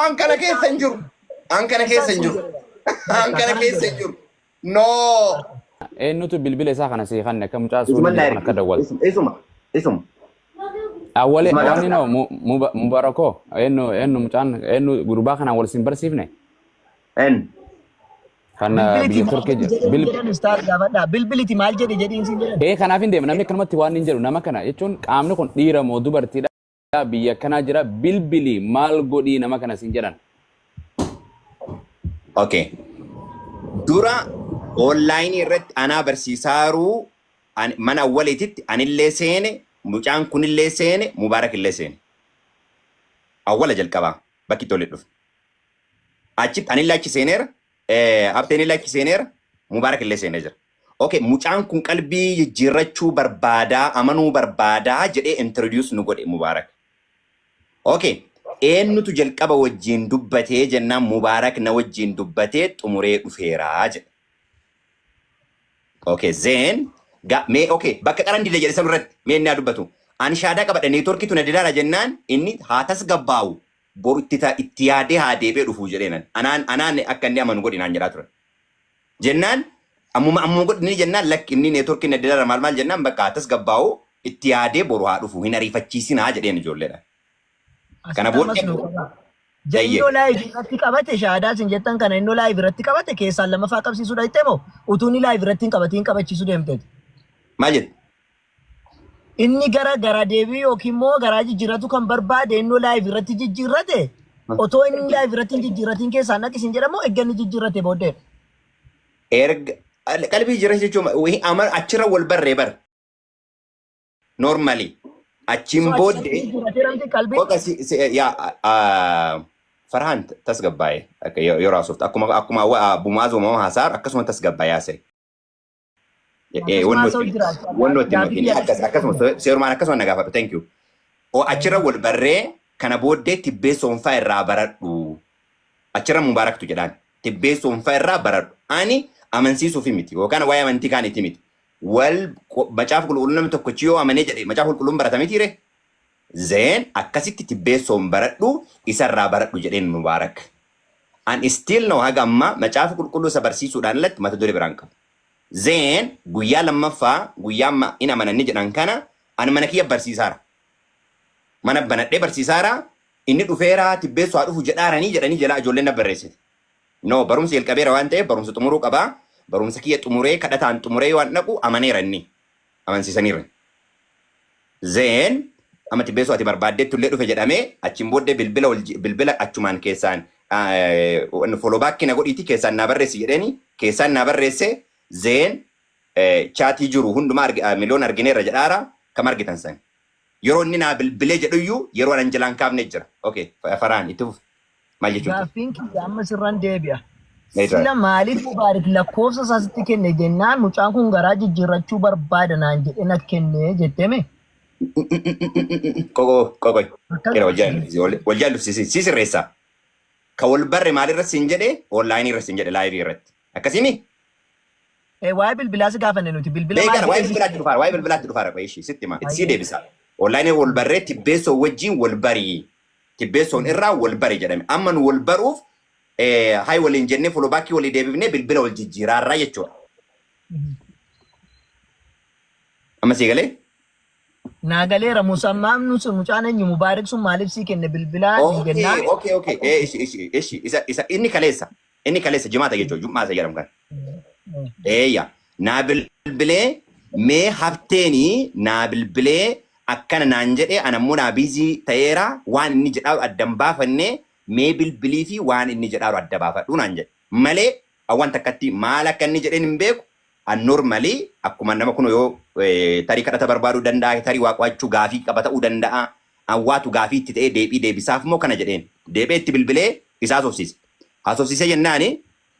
An kana keessa hin jiru. An kana keessa hin jiru. An kana keessa hin jiru. No. Eenyutu bilbila isaa kana sii kanne akka mucaa Isuma suudii naa jiru kana akka ergi. dawwaltu. Isuma. Isuma. Awwalee Isuma wanni gaafa. no mubarakoo eenyu eenyu mucaan eenyu gurbaa kanaan wal sin barsiifne En. kan Bilbiliti biyya maal Turkii jedhi jiru. jedheen Bil jedhan ustaaz gaafadhaa. Bilbiliti maal jedhi jedhiin siin jedhan. Ee kanaaf hin deema namni akkanumatti waan hin jedhu nama kana jechuun qaamni kun dhiira moo dubartiidha biyya akkanaa jira bilbili maal godhii nama kana sin jedhan. Okay. Dura online irratti anaa barsiisaaruu mana awwaliititti anillee seene, mucaan kunillee seene, Mubaarak illee seene. Awwala jalqabaa bakki itti walitti dhufe. Achitti anillee achi seeneera, Habteen illee achi seeneera, Mubaarak illee seenee jira. Okay, mucaan kun qalbii jijjiirrachuu barbaadaa, amanuu barbaadaa jedhee introduce nu godhe Mubaarak. Okay, eenyutu jalqaba wajjin dubbatee jennaan Mubaarak na wajjin dubbatee xumuree dhufeeraa jedhe. Okay, then ga, mee okay bakka qaran dide jedhe san irratti mee inni haa dubbatu. Ani shaadaa qabadha neetworkiitu na didaara jennaan inni haa tasgabbaa'u boru itti, itti yaadee haa deebi'ee dhufuu jedheenan. Anaan anaan akka inni amanu godhi naan jedhaa ture. Jennaan ammuma ammuma godhi inni jennaan lakki inni neetworkiin na didaara maal maal jennaan bakka haa tasgabbaa'u itti yaadee boru haa dhufu hin ariifachiisinaa jedheen ijoolleedha. Kana Asitti ammas booddee nuu qabaa. Eeyyee. Innoo live irratti qabate shaadaa isin jettan kana innoo live irratti qabate keessaan lammaffaa qabsiisuu dhayxee moo utuu inni live irratti hin qabatiin qabachiisuu deemteeti? Maal jette? Inni gara gara deebii yookiin immoo garaa jijjiirratu kan barbaade innoo live irratti jijjiirrate otoo inni live irratti hin jijjiirratiin keessaan dhaqi isin jedhamoo erga inni jijjiirrate booddee? Erga qalbii jijjiirrachuu jechuun achirra wal barree bar. Normally. Achiin So achirratti booddee jijjiirrateera miti qalbii? Oka si, si, yaa Farhaan tasgabbaa'e akka yeroo haasoftu akkuma akkuma bumaaz uumamaa haasaar akkasuma tasgabbaa'ee haasa'e. Akkasuma haasa'u jira. Wannoo itti Gaaffii hin akkas akkasuma seerumaan akkasuma na gaafadhu, thank you. O achirra wal barree kana booddee tibbee soonfaa irraa baradhu. Achirra Mubaaraktu jedhaan tibbee soonfaa irraa baradhu. Ani amansiisuufi miti yookaan waa'ee amantii kaaniiti miti. Wal macaafa qulqulluu namni tokkichi yoo amanee jedhe macaafa qulqulluun barata mitiire? Then akkasitti tibbeessoon baradhu isarraa baradhu jedheen Mubaarak. An still no haga ammaa macaafa qulqulluu isa barsiisuudhaan alatti mata duree biraan qabu. Then guyyaa lammaffaa guyyaa amma in amananni jedhan kana an mana kiyya barsiisaara. Mana banadhee barsiisaara inni dhufeera tibbeessoo haa dhufu jedhaaranii jedhanii jalaa ijoolleen na barreessite. No, barumsa jalqabeera waan ta'eef barumsa xumuruu qaba. Barumsa kiyya xumuree kadhataan xumuree waan dhaqu amaneera inni. Amansiisaniira. Then amma tibbeessoo ati barbaaddeettu illee dhufe jedhamee achiin booddee bilbila bilbila achumaan keessaan follow back na godhiiti keessaan naa barreessi jedheeni keessaan naa barreesse. Then chaatii jiru hundumaa miliyoon argineerra jedhaara kam argitan san. Yeroo inni naa bilbilee jedhuyyuu yeroo anan jalaan kaafne jira. Okay, Faraan itti fufi. Maal jechuun ture? Gaaffiin kiyya amma sirran deebi'a. Meetra. Sila maaliif Mubaarik lakkoofsa isaa sitti kenne jennaan mucaan kun garaa jijjiirrachuu barbaada naan jedhe na kenne jetteme? Qoqoo qoqoy. Akkas Kira wal jaallufsiisi si sirreessa. Ka wal barre maalirra siin jedhe? Online irra siin jedhe, live irratti. Akkasimi? Waa'ee bilbilaa si gaafanne nuti bilbila maal Beekara waa'ee jedhee si bilbilaatti kenne? dhufaara waa'ee bilbilaatti dhufaara qoy ishii sitti hima itti sii Ayyee. deebisa. Online wal barree tibbeessoo wajjin wal barii. Tibbeessoon irraa wal bari jedhame. Amma nu wal baruuf hay waliin jennee follow back walii deebifnee bilbila wal jijjiiraarraa jechuudha. Amma sii galee? Naa galeera musammaan nu sun mucaan eenyu Mubaarik sun maaliif sii kenne bilbilaa siin jennaan? Okay. Ishi ishi ishi isa isa inni kaleessa jimaata jechuudha jum'aa isa jedhamu kan. Eeyya naa bilbilee mee hafteenii naa bilbilee akkana naan jedhee ana immoo naa busy ta'eera waan inni jedhaaru addan baafannee mee bilbilii fi waan inni jedhaaru adda baafadhu naan jedhe malee waan takkatti maal akka inni jedheen hin beeku. An normally akkuma nama kun yoo tarii kadhata barbaaduu danda'a, tarii waaqwachuu gaafii qaba ta'uu danda'a. An waatu gaafii itti ta'ee deebii deebisaaf immoo kana jedheen deebi'ee itti bilbilee isaa haasofsiise. Haasofsiisee jennaani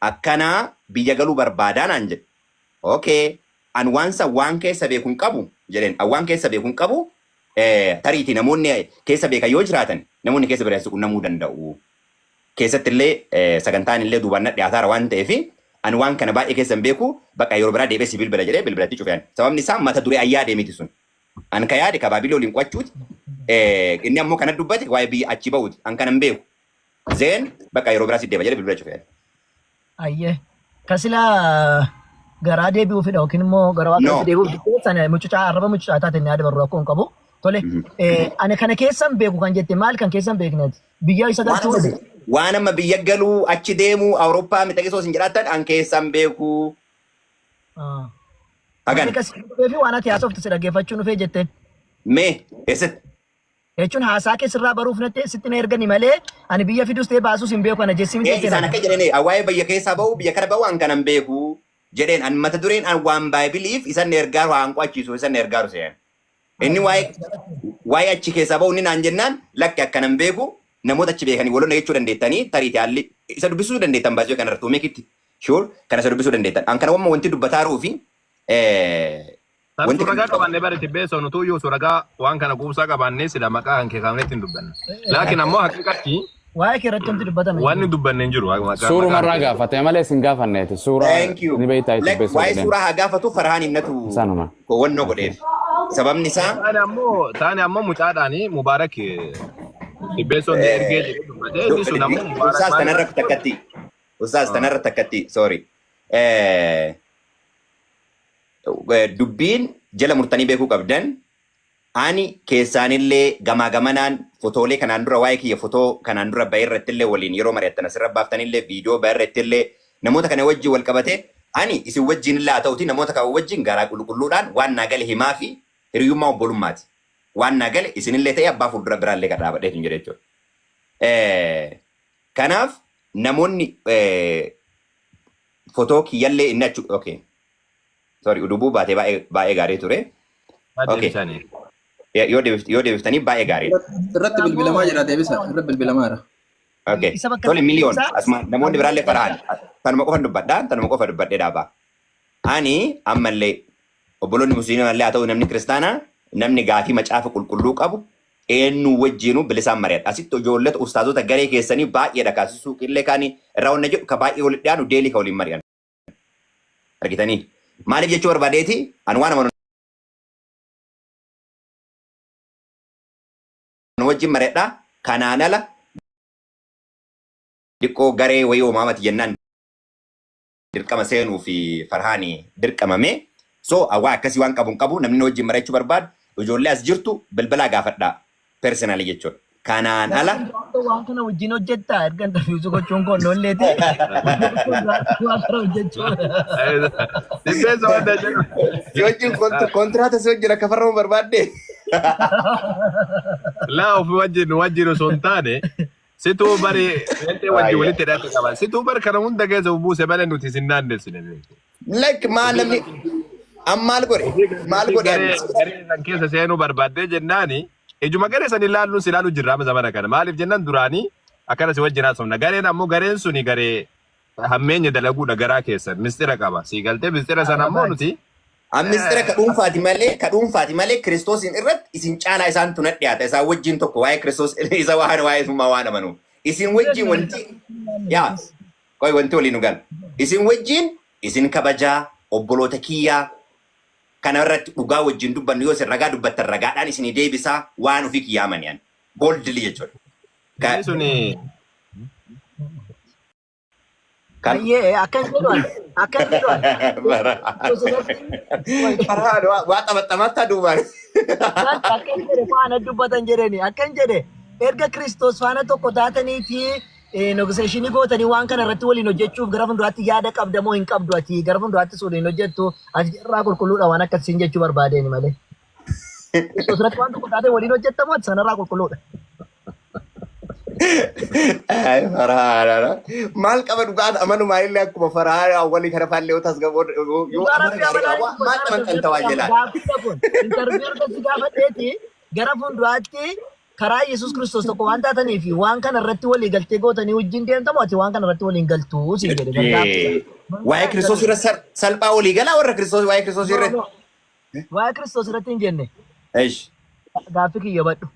akkanaa biyya galuu barbaadaa naan jedhe. Okay, an waan san waan keessa beeku hin qabu jedheen. An waan keessa beeku hin qabu, tariitii namoonni keessa beekan yoo jiraatan namoonni keessa beekan si qunnamuu danda'u. Keessatti illee sagantaan illee duubaan na dhiyaataara waan ta'eef ani waan kana baay'ee keessa hin beeku, bakka yeroo biraa deebi'ee si bilbila jedhee bilbilatti cufe ani. Sababni isaa mata duree an yaade miti sun. An ka yaade kabaabilee waliin qo'achuuti. Inni ammoo kana dubbate waa'ee biyya achi ba'uuti. An kana hin beeku. Zeen bakka yeroo biraa si deema jedhee bilbila cufee. Ayyee. Kasila garaa deebi'uufidha yookiin immoo gara No. waaqaatti deebi'uuf sana mucucaa arraba mucucaa taateen yaada barru rakkoo hin qabu. Tole ani kana keessan beeku kan jette maal kan keessan beekneeti? Biyya isa Waan galchuu amma waan amma biyya galuu achi deemuu Awurooppaa mixaqisoo isin jedhaattan an keessan beeku. Waan Hagan akkasii dhufee fi waan ati haasoftu si dhaggeeffachuu dhufee jetteen. mee eessatti? Jechuun haasaa kee sirraa baruuf natti sitti na ergani malee ani biyya fidus ta'e baasus hin beeku ana jessi miti Ee jetteen isaan ana. akka jedhanii waa'ee biyya keessaa ba'u biyya kana ba'u an kanan beeku jedheen an mata dureen an waan baaybiliif isan na ergaaru haan qo'achiisu isan na ergaaru se'an. Inni waa'ee achi keessaa ba'u inni naan jennaan lakki akkanan beeku namoota achi beekanii waloonni jechuu dandeettanii tariitii haalli isa dubbisuu dandeettan baasii kana irratti make it sure kana isa dubbisuu dandeettan. An kana wamma wanti dubbataa fi Tan wanti suuragaa qabaannee bare tibbeessoo nutuu iyyuu suuragaa waan kana kuusaa qabaannee sila maqaa kan kee kaafneetti hin dubbanna. Laakiin ammoo haqiiqatti Waa'ee kee irratti wanti dubbatame hin wanni jiru. dubbanne hin jiru. Maqaa Suuruma maqaan irraa kee. gaafate malee sin gaafanneeti. Suuraa Thank you. ni beektaa Like tibbeessoo waa'ee jedheen. suuraa haa gaafatu Farhaan innatu Sanuma. hubannoo godheef. Sababni isaa Taane ammoo mucaadhaani Mubaarak tibbeessoon ergee jedhee dubbate inni sun ammoo Mubaarak Ustaas maal tanarra takkatti. Ustaas tanarra takkatti. Sorry. Dubbiin jala murtanii beekuu qabdan ani keessaanillee gamaa gamanaan fotoolee kanaan dura waa'ee kiyya fotoo kanaan dura bahee irrattillee waliin yeroo mari'attan asirra baaftanillee viidiyoo bahee irrattillee namoota kana wajjin wal qabate ani isin wajjin illee haa ta'uti namoota kana wajjin garaa qulqulluudhaan waan naa gale himaa fi hiriyummaa obbolummaati. Waan naa gale isinillee ta'e abbaa fuuldura biraallee kan dhaabadheetu hin jedhe jechuudha. Kanaaf namoonni fotoo kiyyallee inni achi okay. Sorry, udubuu baatee baay'ee baay'ee gaarii ture. Okay. Deebisanii. Yoo deebiftanii baay'ee gaariidha. Irratti bilbilamaa jira deebisa. Irratti bilbilamaa jira. Okay. Isa bakka Tole miliyoon isaa asuma namoonni biraallee Farhaan tanuma qofa dubbadhaa tanuma qofa dubbadhee dhaabaa. Ani ammallee obboloonni musliimaa illee haa ta'u namni kiristaanaa namni gaafii macaafa qulqulluu qabu eenyu wajjinuu bilisaan mari'adha. Asitti ijoollota ustaazota garee keessanii baay'eedha kaasisuu qillee kaanii irraa wanna jedhu ka baay'ee walitti dhiyaanu deelii ka waliin mari'an. Argitanii? Maaliif jechuu barbaadeeti? Ani waan amanu wajjin mari'adha. Kanaan ala diqqoo garee wayii uumaamati jennaan dirqama seenuu fi Farhaanii dirqamame. So waa akkasii waan qabu hin qabu namni na wajjin mari'achuu barbaadu ijoollee as jirtu bilbilaa gaafadhaa personally jechuudha. Kanaan ala Waan kana wajjin hojjettaa erga interview gochuun koo nolleeti. Waan kana hojjechuu. Tibbeessoo wanta jedhu. Si wajjin kontiraata si wajjin akka farramu barbaadde. Laa ofii wajjin wajjin osoo hin taane situu bari wanti wajjin walitti hidhate qaba. Situu bari kana hunda keessa buuse malee nuti isin naannessine. Like maal namni amma maal godhe maal godhe Garee garee san keessa seenuu barbaaddee jennaani ijuma garee san ilaallu si ilaalu jirra amma zamana kana. Maaliif jennaan duraanii akkana si wajjin haasofna. Gareen ammoo gareen suni garee hammeenya dalaguudha garaa keessan mistira qaba. Sii galtee mistira sana ammoo nuti Mistira ka dhuunfaati malee Kiristoosiin irratti isin caalaa isaan tuna dhiyaata isaan wajjin tokko waa'ee Kiristoos isa waan waa'ee summaa waan amanu isin wajjin wanti yaa qoy wanti waliin nu gala isin wajjin isin kabajaa obboloota kiyyaa kana irratti dhugaa wajjin dubbannu yoo isin ragaa dubbattan ragaadhaan isinii deebisaa waan ofii kiyyaa amaniyan boldly jechuudha. Inni suni Kan Ayyee akkan jedhu akkan jedhu. Farhaan waa xabaxamattaa duubaan. Akkan jedhe faana dubbatan jedheni akkan jedhe erga Kiristoos faana tokko taataniiti negotiation gootanii waan kana irratti waliin hojjechuuf gara fuulduraatti yaada qabda moo hin qabdu ati gara fuulduraattis waliin hojjettu ati irraa qulqulluudha waan akkasiin jechuu barbaadeen malee. Kiristoos irratti waan tokko taatee waliin hojjetta moo ati sanarraa qulqulluudha? Ay, Farhaan maal qaba dhugaan amanumaa illee akkuma Farhaan awwalii kana faallee yoo tasgaboo yoo amana gaarii qaba maal qaban xantawaa jedhaan. Gaaffiidha kun interview erga si gaafadheeti gara fuulduraatti karaa Yesuus Kiristoos tokko waan taatanii fi waan kana irratti walii galtee gootanii wajjin deemtamu ati waan kana irratti waliin galtuu siin jedhe gaaffiidha. Waa'ee Kiristoos irra salphaa walii galaa warra Kiristoos waa'ee Kiristoos irratti. Waa'ee Kiristoos irratti hin jenne Eish. gaaffii kiyya badhu.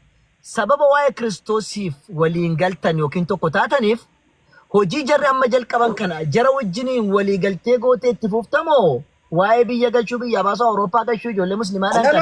Sababa waa'ee Kiristoosiif waliin galtan yookiin tokko taataniif hojii jarri amma jalqaban kana jara wajjiniin walii galtee gootee itti fuftamoo waa'ee biyya galchuu biyya baasuu Awurooppaa galchuu ijoollee musliimaadhaan kana.